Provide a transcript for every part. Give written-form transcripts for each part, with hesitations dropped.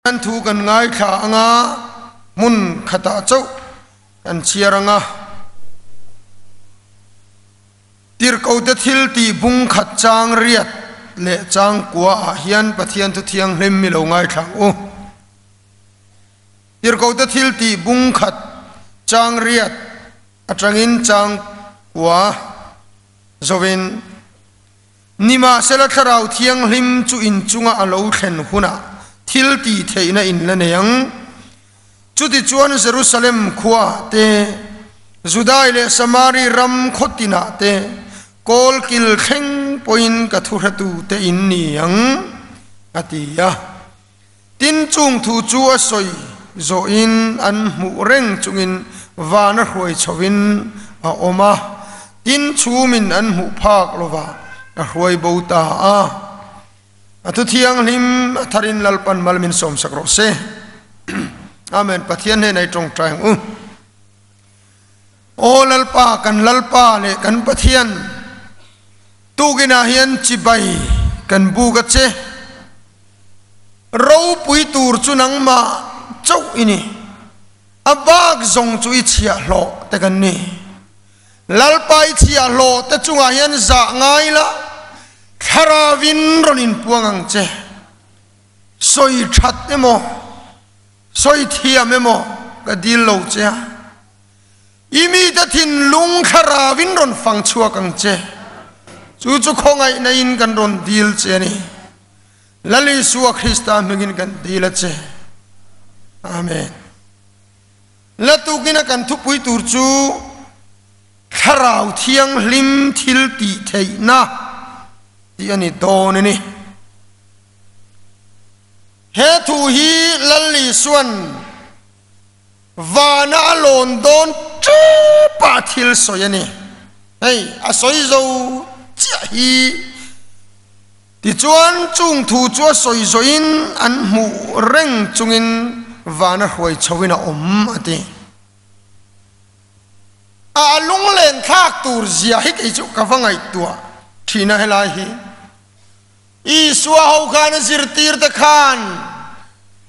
An thu kan ngaithla anga hmun khatah chauh kan chhiar anga Tirhkote thil tih bung khat chang riat leh chang kua ah hian Pathian thu thianghlim mi lo ngaithla ang u. Tirhkote thil tih bung khat chang riat atangin chang kua zovin Nimahsela Thlarau Thianghlim chu in chunga a lo thlen hunah thil tih theihna in la nei ang. Chutichuan Jerusalem khuaah te, Judai leh Samari ram khaw tinah te, kawl kil thleng pawhin ka thuhretu te in ni ang, a ti a. Tin, chung thu chu a sawi zawhin an hmuh reng chungin van a hruai chhoin a awm a, tin chhumin an hmuh phak lova a hruai bo ta a. A thu thianghlim a tharin Lalpan mal min sawmsak rawh se. Amen. Pathian hnenah i tawngtai ang u. Aw Lalpa, kan Lalpa leh kan Pathian, tukinah hian chibai kan buk a che. Ropui tur chu nangmah chauh i ni. A bak zawng chu i chhiahhlawh te kan ni. Lalpa i chhiahhlawh te chungah hian zah ngai la, Thlaravin rawn inpuang ang che. Sawi that emaw, sawi thiam emaw ka dil lo che a. I mite thinlung Thlarauin rawn fang chhuak ang che. Chu chu khawngaihna in kan rawn dil che a ni. Lal Isua Krista hmingin kan dil a che. Amen. La tukina kan thupui tur chu Thlarau Thianghlim thil tih theihna tih a ni dawn a ni. He thu hi Lal Isua'n Vana a lawn dawn tep a thil sawi a ni. Hei a sawi zo chiah hi. Tichuan chung thu chu a sawi zawhin an hmuh reng chungin vana hruai chhoin a awm a ti. A lunglen thlak tur zia hi kei chu ka va ngaihtuah thin a helai hi. Isua ho khan a zirtirte khan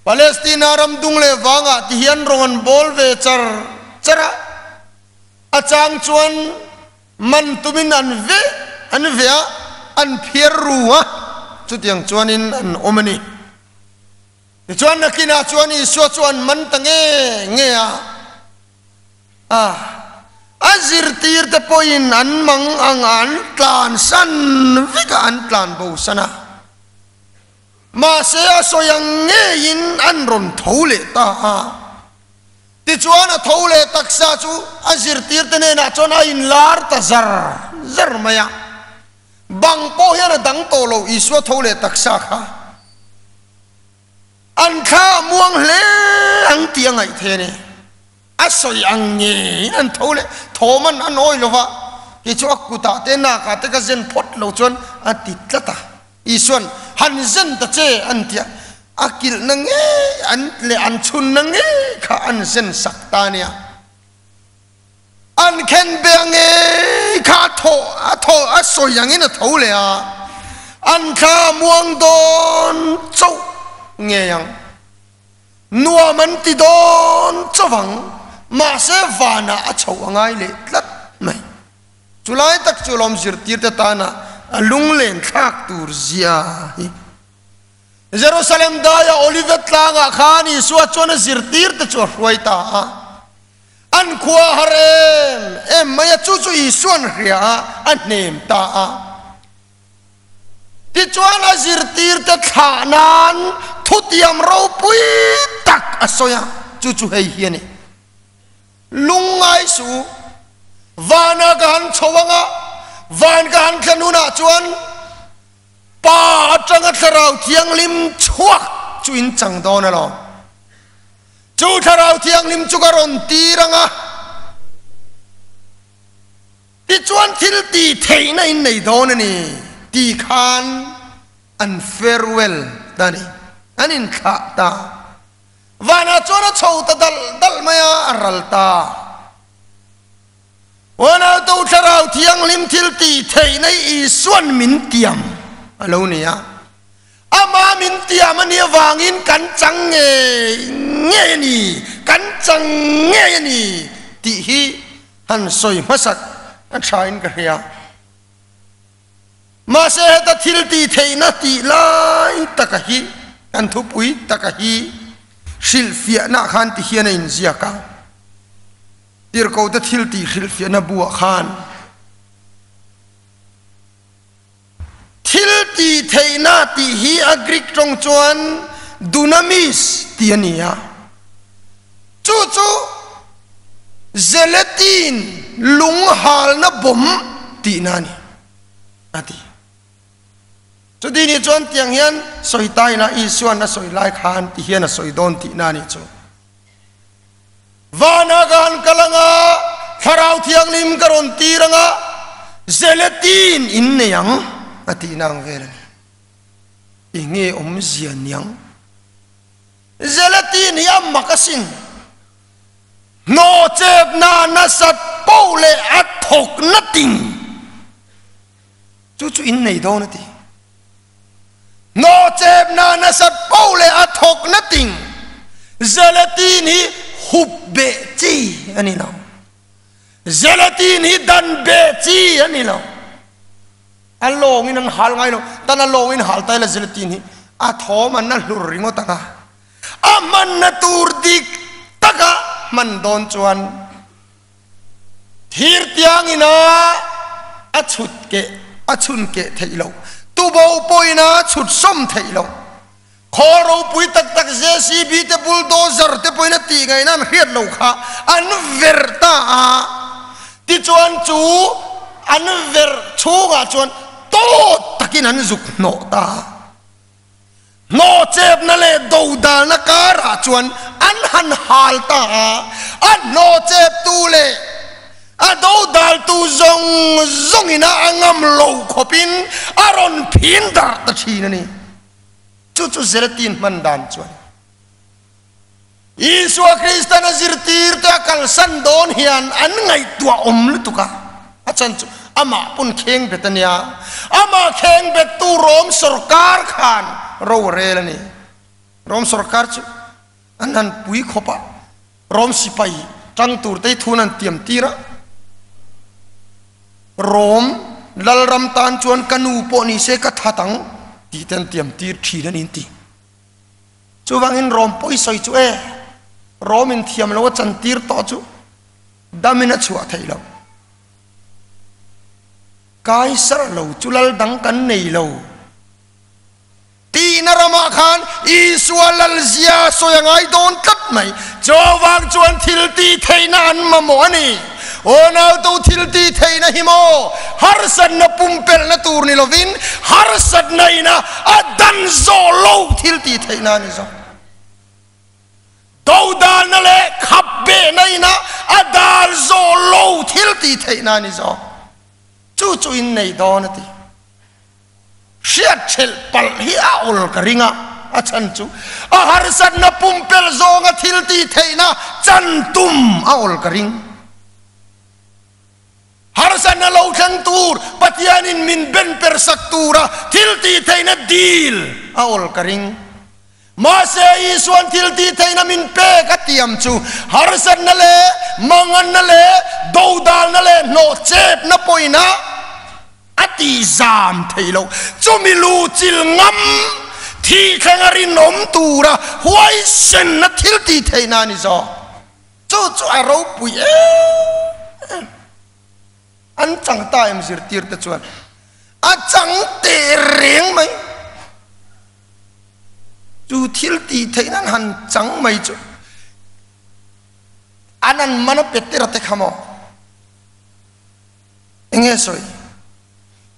Palestina ram dung leh vangah ti hian rawng an bawl ve char char a, a chang chuan man tumin an ve an ve a, an phiar ru a, chutiang chuanin an awm a ni. Tichuan nakinah chuan Isua chu an man ta nge nge a. A, a zirtirte pawhin an mang ang a, an tlansan vek a, an tlan bosan a. Mahse a sawi ang ngeiin an rawn tho leh ta a. Tichuan a tho leh taksa chu a zirtirte hnenah chuan a inlar ta zar zar mai a. Bang pawh hian a dang tawh lo Isua tho leh taksa kha. An thla a muang hle ang tih a ngaih thei a ni. A sawi ang ngeiin an tho leh thawm an an awi lo va, kei chu a kutah te nakah te ka zen phawt lo chuan a ti tlat a. Isuan, Han zen ta che an ti a, a kilhna ngei an leh an chhunna ngei kha an zen sak ta nia. An khen be ang e kha a thaw a thaw a sawi angin a tho leh a, an thla a muang dawn chauh ngei ang. Nuam an ti dawn chauh ang, mahse vanah a chhoh a ngai leh tlat mai. Chulai tak chu lawm zirtirte tana a lunglen thlak tur zia hi. Jerusalem daia Olivet tlangah khan Isua chuan a zirtirte chu a hruai ta a. An khua har em em mai a, chu chu Isua'n hria a, a hnem ta a. Tichuan a zirtirte thlah nan thutiam ropui tak a sawi a, chu chu hei hi a ni. Lungngai su, vana ka han chho ang a, van ka han thlen hunah chuan Pa atanga Thlarau Thianghlim chhuak chu in chang dawn alawm. Chu Thlarau Thianghlim chu ka rawn tir ang a, tichuan thil tih theihna in nei dawn a ni ti khan an farewell ta a ni, an inthlah ta. Vanah chuan a chho ta dalh dalh mai a, a ral ta. Uanautu Thlarau Thianghlim thil tih theihna hi Isua'n min tiam a lo ni a. Ama min tiam a nih avangin kan chang ngei ngei a ni, kan chang ngei a ni tih hi han sawi hmasak a thain ka hria. Mahse heta thil tih theihna tih lai taka hi kan thupui taka hi hrilhfiahna khan ti hian a inziak a. Tirhkote thil tih hrilhfiahna buah khan Thil tih theihna tih hi a Greek tawng chuan dunamis tih a ni a, chu chu gelatin lung halna bawm tihna a ni, a ti. Chuti nih chuan tiang hian sawi ta ila Isua'n a sawi lai khan ti hian a sawi dawn tihna a nih chu. Vana ka han kal anga, Thlarau Thianghlim ka rawn tir anga, Zeletin in nei ang, a tihna ang vel a ni. Eng nge awmzia niang? Zeletin hi a mak asin. Hnawhchepna nasat poh leh a thawk na ting. Chu chu in nei dawn a ti. Hnawhchepna nasat poh leh a thawk na ting gelatin hi hup beh chi a ni lo. Gelatin hi dan beh chi a ni lo. A lawngin an hal ngai lo. Tan a lawngin hal ta ila gelatin hi a thawm an na hlur ringawt ang a. A hmanna tur dik taka hman dawn chuan Thir tiangin a a chhut keh a chhun keh theih loh, tubo pawhin a chhut sawm theih loh. Khawl ropui tak tak JCB te bulldozer te pawhin a tih ngaihna an hriat lo kha an verh ta a, tichuan chu an verh chhungah chuan tawt takin an zuk hnawh ta a. Hnawhchepna leh dodalna karah chuan an han hal ta a, a hnawhcheptu leh a dodaltu zawng zawngin a a ngam lo khawpin a rawn phin darh ta thin a ni. Chu chu Zelatin hman dan chuan Isua Kristan a zirtirte a kalsan dawn hian an ngaihtuah awm lutuk a, a chan chu amah pawn kheng bet a nia, amah kheng bettu Rom sawrkar khan ro a rel a ni. Rom sawrkar chu an han pui khawp a, Rom sipai tang tur te hi thun an tiam tir a, Rom lalram tan chuan ka nu pawh ni se ka that ang tih te an tiam tir thin a ni an ti. Chuvangin Rom pawh i sawi chu e, Rom in thiam lo a chantir tawh chu damin a chhuah theih lo. Kaisar lo chu lal dang kan nei lo. Tihna ramah khan Isua lalzia sawi a ngai dawn tlat mai. Chuvang chuan thil tih theihna an mamawh a ni. Aw nautu thil tih theihna hi maw harsatna pumpelhna tur ni lovin harsatna ina a dan zawh lo thil tih theihna a ni zawk. Dodalna leh khap behna ina a dal zawh lo thil tih theihna a ni zawk. Chu chu in nei dawn a ti. Hriat ṭhelh palh hi a awl ka ring a, a chhan chu a harsatna pumpelh zawnga thil tih theihna chan tum a awl ka ring. Harsatna lo thleng tur Pathianin min ben per sak tura thil tih theihna dil a awl ka ring. Mahse Isuan thil tih theihna min pek a tiam chu harsatna leh manganna leh dodalna leh hnawhchepna pawhin a A tih zam thei lo. Chumi lu chil ngam thih thleng a rinawm tura huaisenna thil tih theihna a ni zawk. Chu chu a ropui em em. An chang ta em zirtir te chuan a chang teh reng mai. Chu thil tih theihna an han chang mai chu an an man a petera te kha maw? Enge sawi?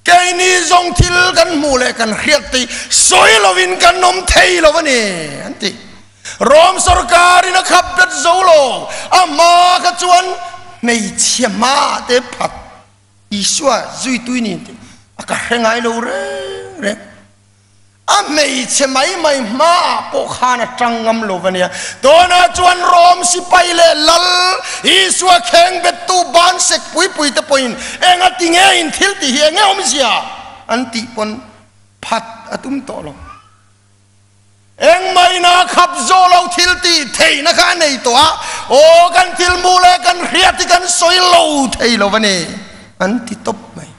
Keini zawng thil kan hmuh leh kan hriat te hi sawi lovin kan awm thei lo a ni, an ti. Rom sorkarin a khap bet zo lo, a hma kha chuan hmeichhia hma te phat Isua zuitui ni tih a ka hre ngai lo reng reng. A hmeichhe mai mai hmaah pawh khan a tang ngam lo va nia. Tunah chuan Rom sipai leh lal Isua kheng bettu ban sek pui pui te pawhin enga ti nge in thil tih hi enge awmzia an tih pawn phat a tum tawh lo. Engmah ina khap zawh lo thil tih theihna kha a nei tawh a, aw kan thil hmuh leh kan hriat hi kan sawi lo thei lo a ni, an ti tawp mai.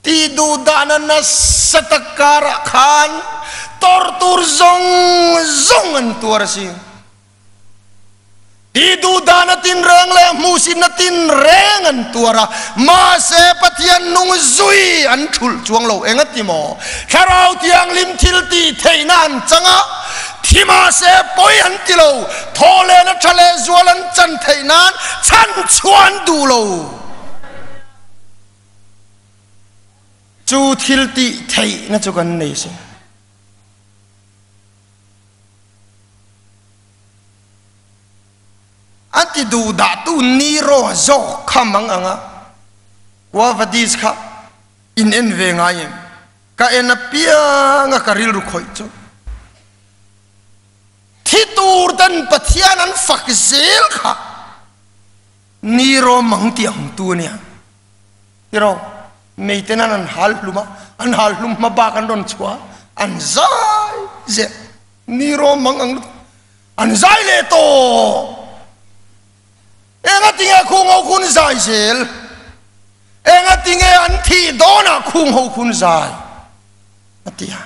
Tih duh dahna nasa tak karah khan tawrh tur zawng zawng an tuar a si. Tih duh dahna tinreng leh hmuhsitna tinreng an tuar a, mahse Pathian nung zui an thulh chuang lo. Engati maw? Thlarau Thianghlim thil tih theihna an chang a, thi mahse pawi an ti lo, thaw lehna tha leh zual an chan theih nan chhan chhuah an duh lo. Chu thil tih theihna chu kan nei si. A ti duh dahtu Nero zawk kha mang ang a, Kua Vadis kha in en ve ngai em? Ka en apiang a ka rilru khawih chu. Thi tur ten Pathian an fak zel kha Nero mang ti ang tu a nia. Tiraw, meiten an an hal hlum a, an hal hlum hma bak an rawn chhuah a, an zai zel. Nero mang ang lutuk. An zai leh tawh. Enga tinge khung ho khun zai zel? Enga tinge an thih dawnah khung ho khun zai? A ti a.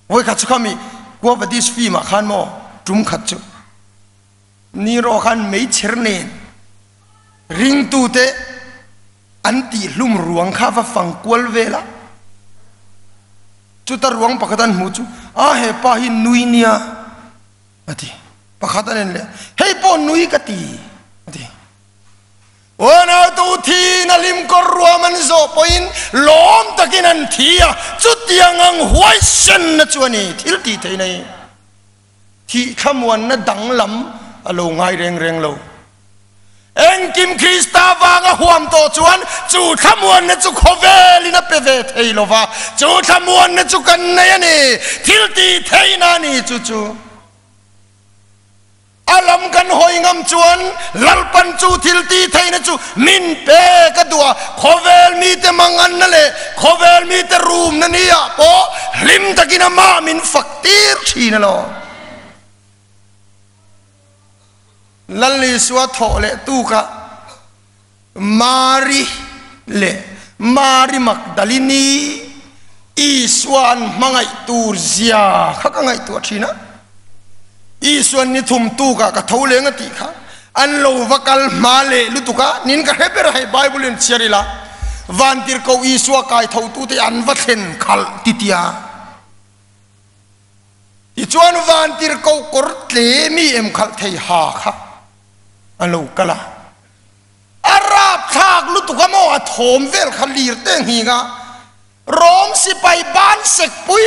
Vawikhat chu khami Guavadis film ah khan maw tum khat chu Nero khan meichher nen ringtute an tihhlum ruang kha va fang kual vel a. Chuta ruang pakhat an hmuh chu, A he pa hi nui nia, a ti. Pakhat an en leh, Hei pawh nui ka ti, a ti. Unautu thiin a hlim kawr ruam an zawh pawhin lawm takin an thi a, chutiang ang huaisenna chu a ni, thil tih theihna hi. Thih thlamuanna danglam a lo ngai reng reng lo. Engkim Krista vanga huam tawh chuan chu thlamuanna chu khawvelin a pe ve thei lo va, chu thlamuanna chu kan nei a ni, thil tih theihna a ni chu chu. A lam kan hawi ngam chuan Lalpan chu thil tih theihna chu min pe ka duh a, khawvel mite manganna leh khawvel mite rumna ni-ah pawh hlim takin amah min fak tir thin alawm. Lal Isua thawh leh tukah Mari leh Mari Magdalini Isua an hmangaih tur zia kha ka ngaihtuah thin a. Isuan ni thum tukah ka tho leng a tih kha an lo va kal hma leh lutuk a, nin ka hre ber a hei Bible in chhiar ila Vantirhkoh Isua kai thotute an va thlen khalh titia. Tichuan vantirhkoh kawr tle mi em khalh thei ha kha a lo kal a, a rapthlak lutuk a maw a thawm vel kha lir te nghing a, Rom sipai ban sek pui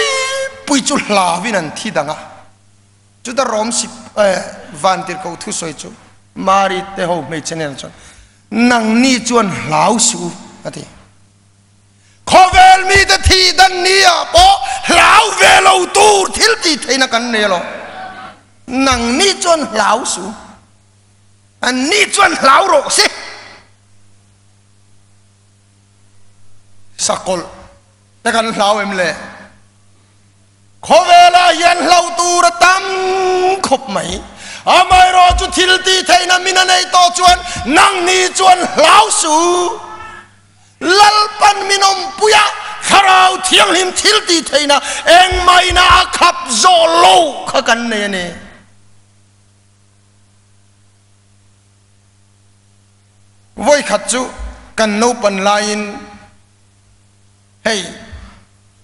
pui chu hlauin an thi dang a, chuta Rom vantirhkoh thusawi chu Mari te ho hmeichhe nen chuan nangni chuan hlau suh u a ti. Khawvel mite thih dan ni ah pawh hlau ve lo tur thil tih theihna kan nei alawm. Nang ni chuan hlau su, an ni chuan hlau rawh si. Sakawlh te kan hlau em le? Khawvel ah hian hlau tur a tam khawp mai. Amaherawh chu thil tih theihna min a neih tawh chuan nang ni chuan hlau su. Lalpan min awmpui a, Thlarau Thianghlim thil tih theihna engmahina a khap zawh lo kha kan nei a ni. Vawikhat chu kan naupan laiin hei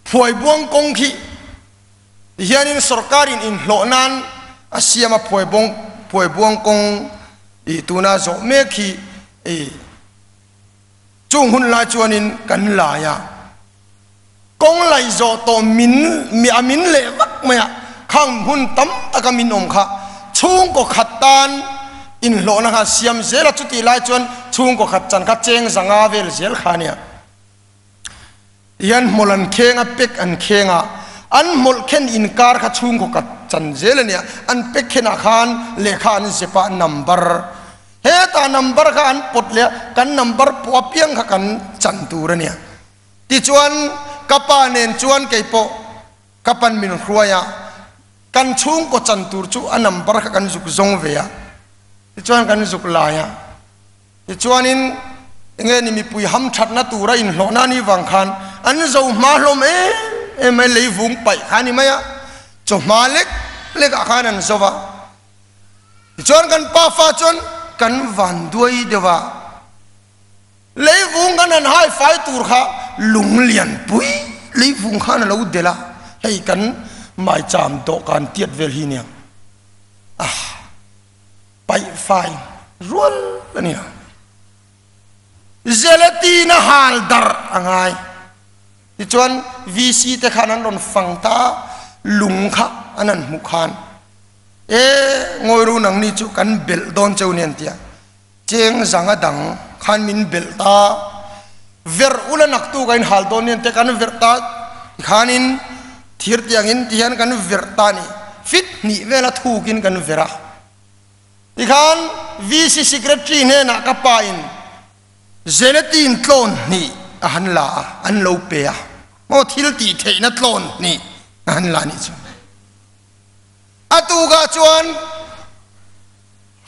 Phuaibuang kawng khi tihianin sorkarin inhlawh nan a siam a, Phuaibuang kawng i tuna zawh mek hi i Chung hun lai chuanin kan lai a, kawng lai zawh tawh min mi a min leh vak mai a, khang hun tam taka min awm kha chhungkaw khat tan inhlawhna kha siam zel a, chutih lai chuan chhungkaw khat chan kha cheng zanga vel zel kha a nia. Tihian hmawlh an kheng a, pek an kheng a, an hmawlh khen inkar kha chhungkaw khat chan zel a nia, an pek khenah khan lehkha an zep a, number Hetah number kha an pawt leh a, kan number pawh apiang kha kan chan tur a nia. Tichuan ka pa nen chuan kei pawh Ka pan min hruai a, kan chhungkaw chan tur chu a number kha kan zuk zawng ve a, tichuan kan zuk lai a, tichuanin enge ni mipui hamthatna tura inhlawhna a nih vang khan an zo hma hlawm em em mai, leivung paih kha a ni mai a, chawhma lek lek ah khan an zo va, tichuan kan pafa chuan kan van duai deuh a. Leivung kan han hai fai tur kha lung lian pui leivung khan a lo delh a, hei kan maicham dawhkan tiat vel hi nia a paih fai rual a nia. Gelatin a hal darh a ngai. Tichuan VC te khan an rawn fang ta a, lung kha an han hmuh khan e ngawi ru nangni chu kan belh dawn cheu nia an ti a. Cheng zanga dang khan min belh ta, verh ula naktu ka inhal dawn nen te kan verh ta tikhanin thir tiangin tihian kan verh ta ni fit hnih vela thukin kan verh a. Tikhan VC Secretary hnenah ka pa in Gelatin tlawn hnih a han la a, an lo pe a, maw thil tih theihna tlawn hnih a han la nih chu. A tukah chuan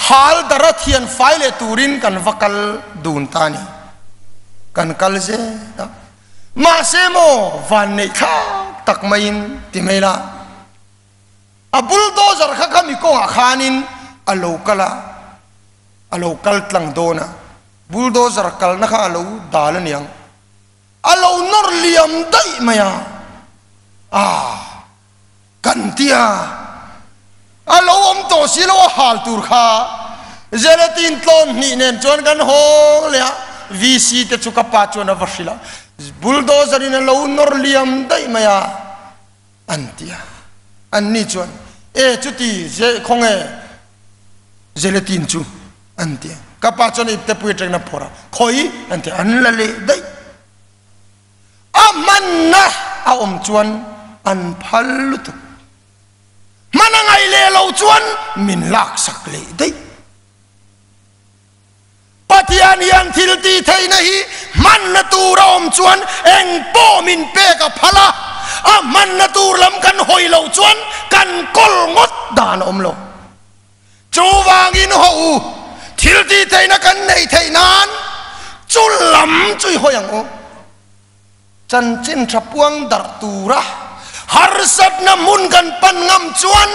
Hal dara thian fai leh turin kan va kal dun ta a ni. Kan kal zel a. Mahse maw van neih thlak tak maiin ti mai la. A bulldozer kha khami kawngah khanin a lo kal a, a lo kal tlang dawn a. Bulldozer kalna kha a lo dal a niang. A lo nawr liam daih mai a. Aah. Kan ti a, a lo awm tawh si lo a hal tur kha Gelatin tlawn hnih nen chuan kan hawng leh a, VC te chu ka pa chuan a va hrilh a, bulldozer in a lo nawr liam daih mai a an ti a, anni chuan e chuti ze khawnge Gelatin chu an ti a, ka pa chuan ipte pui atangin a phawrh a, khawi an ti a, an la leh daih. A hmanna a awm chuan an phal lutuk. Hman a ngaih leh lo chuan min laksak leh daih. Pathian hian thil tih theihna hi hmanna tur a awm chuan eng pawh min pek a phal a, a hmanna tur lam kan hawi loh chuan kan kawl ngawt dan a awm lo. Chuvangin haw u, thil tih theihna kan neih theih nan chu lam chu i hawi ang u. Chanchin tha puang darh tura harsatna hmun kan pan ngam chuan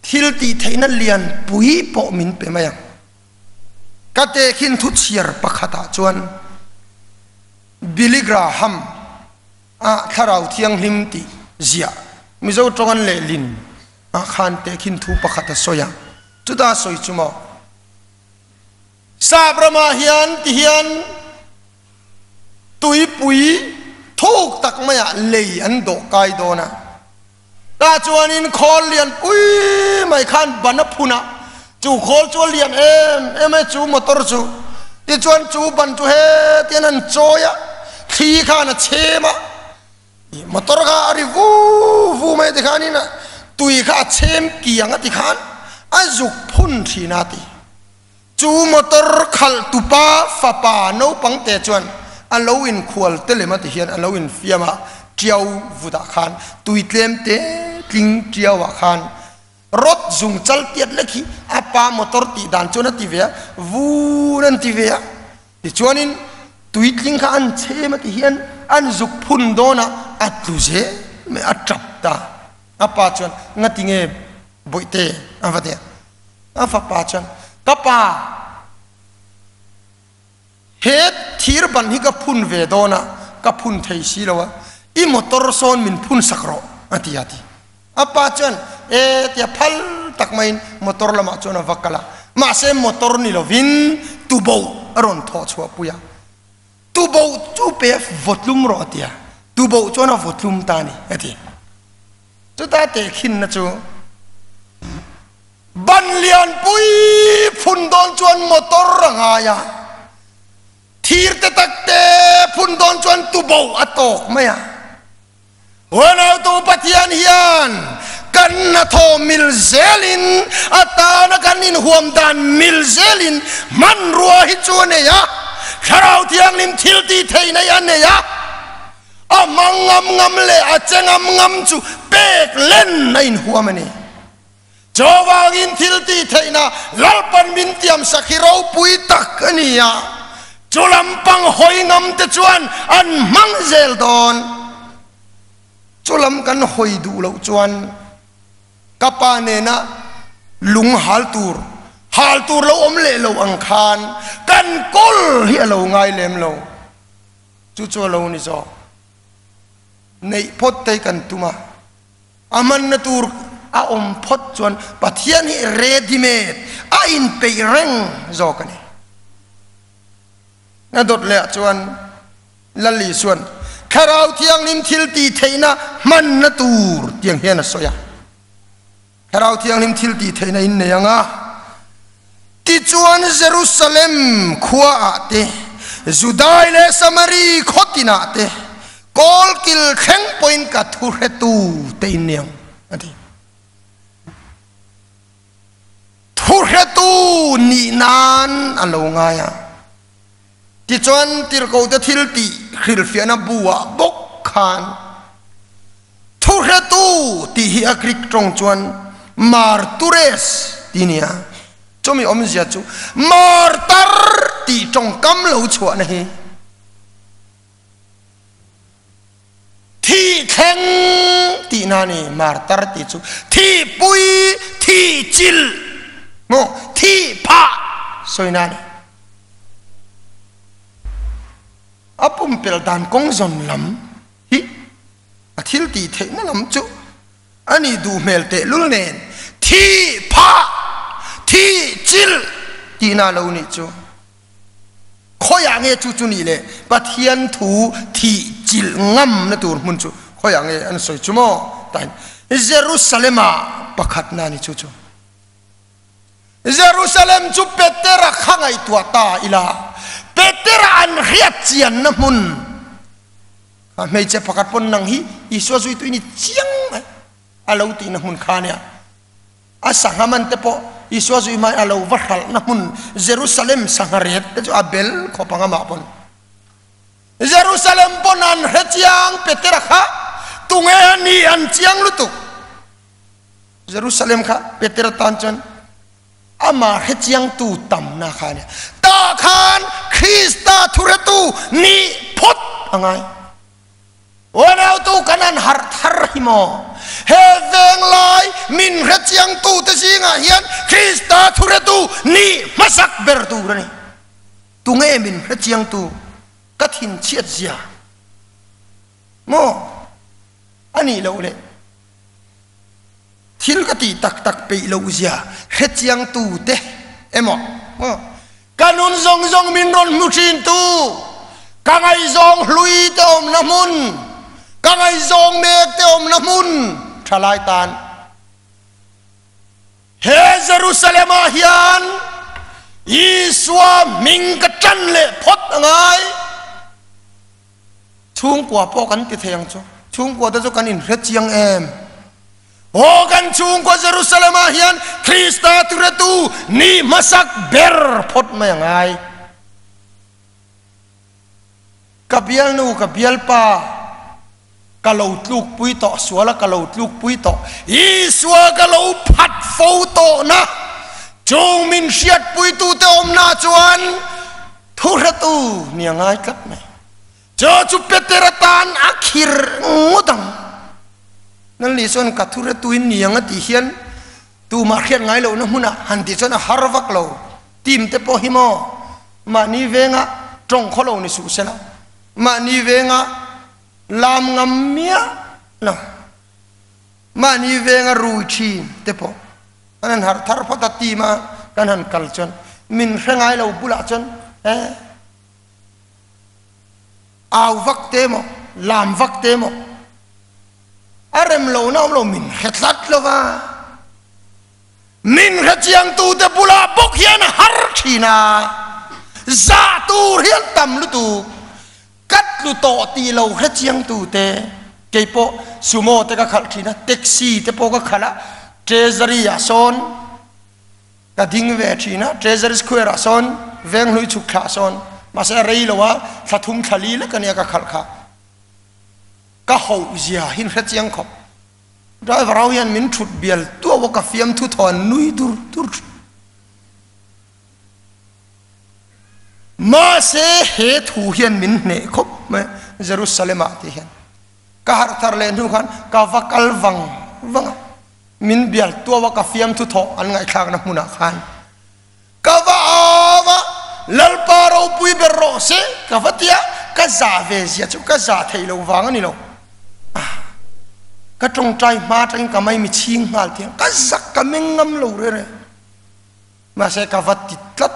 thil tih theihna lian pui pawh min pe mai ang. Ka tehkhin thu chhiar pakhatah chuan Billy Graham a Thlarau Thianghlim tih ziah Mizo tawng an lehlin ah khan tehkhin thu pakhat a sawi a, chuta sawi chu maw Sap ramah hian ti hian tuipui thuk tak maiah lei an dawh kai dawn a, tah chuanin khawl lian pui mai khan ban a phun a, chu khawl chu a lian em em e chu motor chu, tichuan chu ban chu hetian an chawi a, thli khan a chhem a. Motor kha a ri vu vu mai ti khanin tui kha a chhem kiang a ti khan a zuk phun thin a ti. Chu motor khalh tupa fapa naupang te chuan a lo inkhual te lem a ti hian a lo infiam a, tiau vutah khan tui tlem te tling tiau ah khan rod zung chal tiat lek hi a pa motor tih dan chuan a ti ve a, vun an ti ve a. Tichuanin tuitling kha an chhem a ti hian an zuk phun dawn a, a tlu zel mai, a tap ta. A pa chuan, Ngati nge Bawihte? a va ti a. A fapa chuan, Ka pa, he thir ban hi ka phun ve dawn a, ka phun thei si lo a, i motor sawn min phun sak rawh, a ti a ti. A pa chuan, E tia phal tak maiin motor lamah chuan a va kal a, mahse motor ni lovin tuboh a rawn thawh chhuah pui a. Tuboh chu pe vawtlum rawh a ti a, tuboh chuan a vawtlum ta a ni a ti. Chuta tehkhinna chu ban lianpui phun dawn chuan motor a ngai a, thir te tak te phun dawn chuan tuboh a tawk mai a. Huanautu Pathian hian kan hnathawh mil zelin a tana kan inhuam dan mil zelin hmanrua hi chu a nei a, Thlarau Thianghlim thil tih theih nei a nei a. A hmang ngam ngam leh a che ngam ngam chu pek len a inhuam a ni. Chuvangin thil tih theihna Lalpan min tiamsak hi ropui tak a ni a, chu lampang hawi ngam te chuan an hmang zel dawn. Chu lam kan hawi duh loh chuan ka pa nena lung hal tur, hal tur lo awm leh lo ang khan kan kawl hi a lo ngai lem lo. Chu chu a lo ni zawk. Neih phawt te kan tum a. A hmanna tur a awm phawt chuan Pathian hi ready made, a inpeih reng zawk a ni. A dawt leh ah chuan Lal Isuan Thlarau Thianghlim thil tih theihna hmanna tur tiang hian a sawi a. Thlarau Thianghlim thil tih theihna in nei ang a. Tichuan Jerusalem khua ah te, Judai leh Samari khaw tinah te, kawlkil thleng pawhin ka thuhretu te in ni ang, a ti. Thuhretu nih nan a lo ngai a. Tichuan tirhkohte thil tih hrilhfiahna bu ah bawk khan thuhretu tih hi a Greek tawng chuan martures tih a ni a, chumi awmzia chu martar tih tawngkam lo chhuahna hi Thih thleng tihna a ni, martar tih chu thihpui, thihchilh, maw thih phah sawina a ni. A pumpelh dan kawng zawn lam hi a thil tih theihna lam chu a nih duh hmel tehlul nen thih phah, thihchilh tihna a lo nih chu. Khawiah nge chu chu nih le Pathian thu thih chilh ngam na tur hmun chu khawiah nge an sawi chu maw? Tain Jerusalem ah pakhat na ni chu chu. Jerusalem chu Petera kha ngaihtuah ta ila Petera an hriat chian na hmun kha hmeichhe pakhat pawn nang hi Isua zuitu i ni chiang mai a lo tihna hmun kha nia. A sangha man te pawh Isua zui hmain a lo va hralhna hmun Jerusalem sangha ret te chu a bel khawp ang amah pawn. Jerusalem pawn an hre chiang Petera kha tunge a ni an chiang lutuk. Jerusalem kha Petera tan chuan amah hre chiangtu tamna kha a nia. Tah khan Krista thuhretu nih phawt a ngai. Unautu kan an harh thar hi maw? He venglai min hrechiangtute zingah hian Krista thuhretu nih hmasak ber tur a ni. Tunge min hrechiangtu ka thinchhiat zia maw? A nih loh le thil ka tih tak tak peih loh zia hrechiangtute emaw maw? Ka nun zawng zawng min rawn hmu thintu, ka ngaihzawng hlui te awmna hmun, ka ngaihzawng mek te awmna hmun thalai tan he Jerusalem ah hian Isua hming ka tan leh phawt a ngai. Chhungkua pawh kan ti thei ang chu. Chhungkua te chu kan inhre chiang em? Aw kan chhungkua Jerusalem ah hian Krista turetu ni hmasak ber phawt mai a ngai. Ka bialnu, ka bialpa, ka lo tlukpui tawh, suala ka lo tlukpui tawh, Isua ka lo phat fo tawhna, chung min hriatpuitute awmna chuan Thuhretu ni a ngai tlat mai. Chu chu Peter atan a khir ngawt ang. Nanli chuan ka thuhretu in ni ang a tih hian tumah hriat ngai lohna hmunah han tih chuan a har vak lo. Team te pawh hi maw mahni venga tawng khaw lo ni suh sela, mahni venga lam ngam miah lo, mahni venga rui thin te pawh An han harh thar phawt a team a kan han kal chuan min hre ngai lo bulah chuan he au vak te maw lam vak te maw a rem lo na awm lo min hre tlat lo va min hre chiang tu te bulah bawk hian a har thin a zah tur hian tam lutuk ka tlu tawh tih lo hre chiang tu te keipawh sumo te ka khalh thin a taxi te pawh ka khalh a treasury ah sawn ka ding ve thin a treasury square ah sawn venghlui chhuk thlah sawn mahse a rei lo a thla thum thla li lek ania ka khalh kha. Ka hoh zia hi hre chiang khawp. Driver ho hian min thut bial tuau a ka fiamthu thaw an nui dur dur thin. Mahse he thu hian min hneh khawp mai Jerusalem ah tih hian ka harh thar leh hnu khan ka va kal vang vang a, min bial tuau a ka fiamthu thaw an ngaihthlakna hmunah khan Ka va au a, Lalpa ropui ber rawh se, ka va ti a, ka za ve zia chu ka za theih lo vang a ni lo. Ah, ka tawngtai hma atangin ka mai mi chhing nghal tiang, ka zak ka meng ngam lo re re. Mahse ka va ti tlat.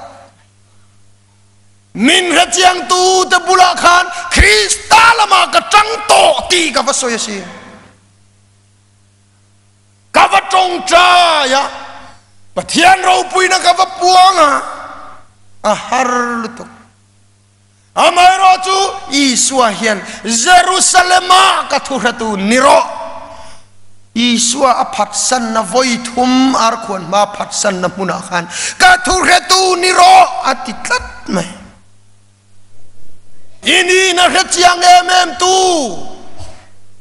Min hrechiang tu te bulah khan Krista lamah ka tang tawh tih ka va sawi a si. Ka va tawngtai a, Pathian ropuina ka va puang a, a har lutuk. Amaherawh chu Isua hian Jerusalem-ah ka thuhretu ni rawh. Isua a phatsanna vawi thum arkhuan hma phatsanna hmunah khan ka thuhretu ni rawh a ti tlat mai. I nihna hre chiang em em tu,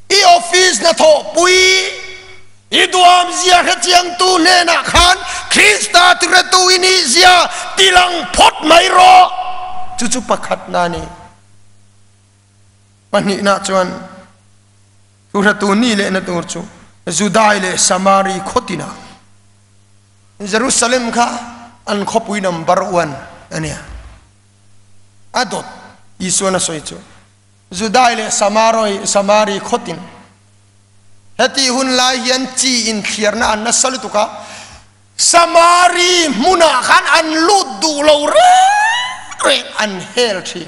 i office hnathawhpui, i duamzia hre chiangtu hnenah khan Krista tiratu i nihzia tilang phawt mai rawh. Chu chu pakhatna a ni. Pahnihna chuan thuhratu nih lehna tur chu Judai leh Samari khawtinah Jerusalem kha an khawpui number one a nia. A dawt Isuan a sawi chu Judai leh Samaroi Samari khawtin heti hun lai hian chi inthliarna an nasa lutuk a, Samari hmunah khan an lut duh lo reng reng an hel thin.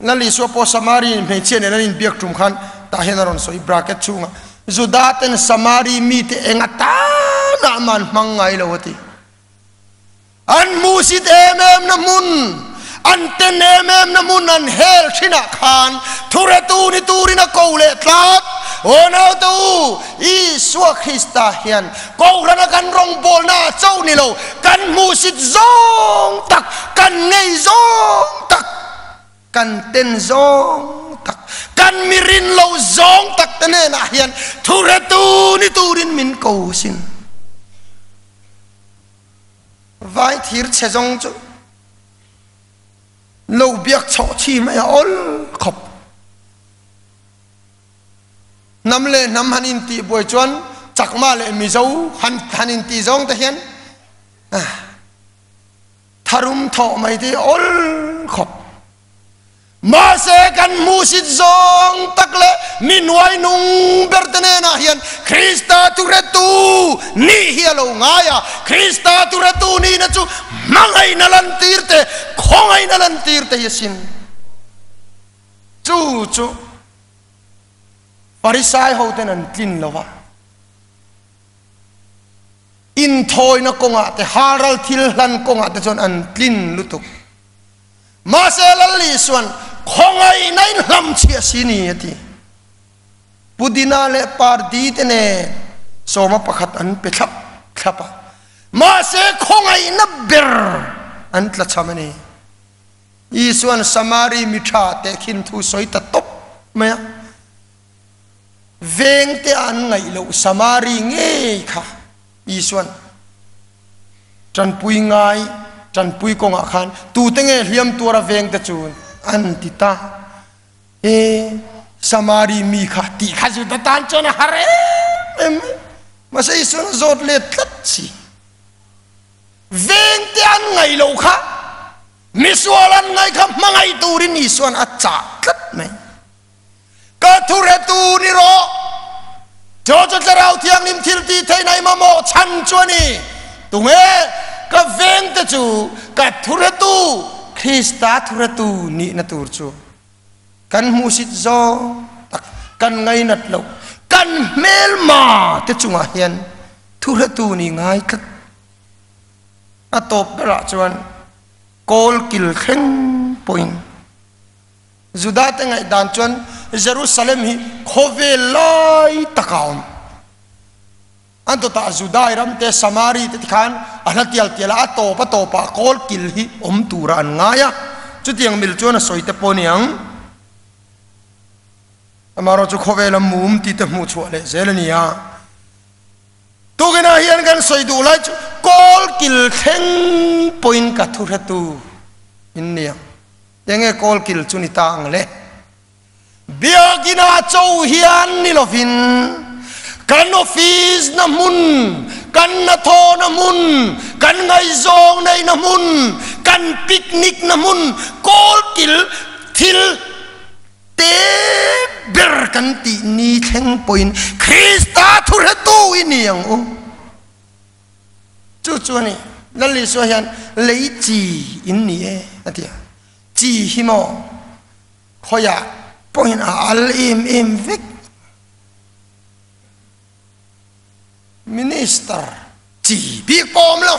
Lal Isua pawh Samari hmeichhia nen an inbiak tum khan tah hian a rawn sawi bracket chhungah Juda ten Samari mite eng atanah mah an hmang ngai lo a ti. An hmuhsit em em na hmun, an ten em em na hmun an hel thinah khan thuretu ni turin a ko leh tlat. Aw naute u, Isua Krista hian Kohrana kan rawngbawlna ah chauh ni lo, kan hmuhsit zawng tak, kan ngei zawng tak, kan ten zawng tak, kan mirin lo zawng tak te hnenah hian thuretu ni turin min ko sin. Vai thir chhe zawng chu lo biak chhoh chi mai a awl khawp. Hnam leh hnam han intih buai chuan Chakma leh Mizo han han intih zawng te hian tharum thawh mai te hi awl khawp. Mahse kan hmuhsit zawng tak leh mi hnuai nung ber te nenah hian Krista thuhretu nih hi a lo ngai a, Krista thuhretu nihna chu hmangaihna lantir te, khawngaihna lantir te hi a sin. Chu chu Farisai hoten an tlin lo va, inthawina kawngah te, halral thil hlan kawngah te chuan an tlin lutuk. Mahse Lal Isuan khawngaihna in hlamchhiah si ni a ti. Pudina leh Pardi te nen sawma pakhat an pe thlap thlap a. Mahse khawngaihna ber an tla cham a ni. Isuan Samari mi tha tehkhin thu sawi ta tawp mai a. Veng te an ngaih loh Samari ngei kha Isuan Tanpui ngai, tanpui kawngah khan tute nge hliam tuara vengte chu an ti ta. E, Samari mi kha tih kha Juda tan chuan a har em em mai. Mahse Isuan a zawt let tlat si. Vengte an ngaih loh kha, misual an ngaih kha hmangaih turin Isuan a chah tlat mai. Ka thuretu ni rawh. Chaw chu Thlarau Thianghlim thil tih theihna i mamawh chhan chu a ni. Tunge ka vengte chu ka thuretu, Krista thuretu nihna tur chu kan hmuhsit zawng tak, kan ngainat loh, kan hmelma te chungah hian thuretu ni ngai tlat. A tawp berah chuan kawl kil thleng pawhin Juda te ngaihdan chuan Jerusalem hi khawvel lai tak a awm. An tawtah Judai ram te, Samari te tikhan a hla tial tial a, a tawp a tawpah kawl kil hi awm tura an ngai a. Chutiang mil chuan a sawi te pawh a ni ang. Amaherawhchu khawvela mum tih te hmuh chhuah leh zel a ni a. Tukinah hian kan sawi duh lai chu kawlkil thleng pawhin ka thuhretu in ni ang. Enge kawlkil chu ni ta ang le? Biakina cho hian ni lovin kan office na hmun, kan hnathawhna hmun, kan ngaihzawng neihna hmun, kan picnic na hmun, kawlkil thil te ber kan tih ni thleng pawhin Krista thuhretu i ni ang u. Chu chu a ni, Lal Isua hian lei chi in ni e a ti a, chi hi maw? Khawiah pawhin a al em em vek. Minister chi bik pawh awm lo.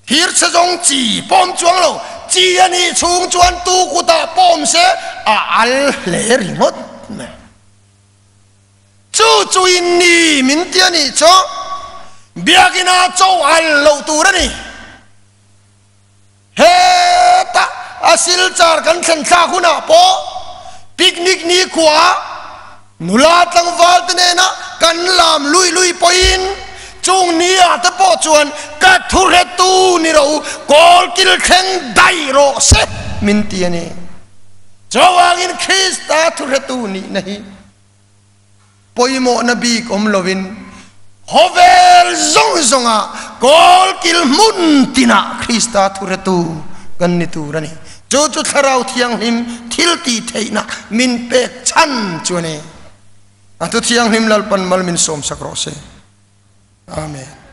Thirchhe zawng chi pawh awm chuang lo. Chi a nih chhung chuan tu kutah pawh awm se a al hle ringawt mai. Chu chu in ni min ti a nih chu Biakina cho al loh tur a ni. Heta a silchar kan thlen thlak hunah pawh picnic nikhua nula tlangval te nena kan lam lui lui pawhin chung ni ah te pawh chuan ka thuhretu ni ro kawlkil thleng daih rawh se min ti a ni. Chuvangin Krista thuhretu nihna hi Pawimawhna bik awm loin khawvel zawng zawngah kawlkil hmun tinah Krista thuhretu kan ni tur a ni. Chu chu Thlarau Thianghlim thil tih theihna min pek chhan chu a ni. A thu thianghlim Lalpan mal min sawmsak rawh se. Amen.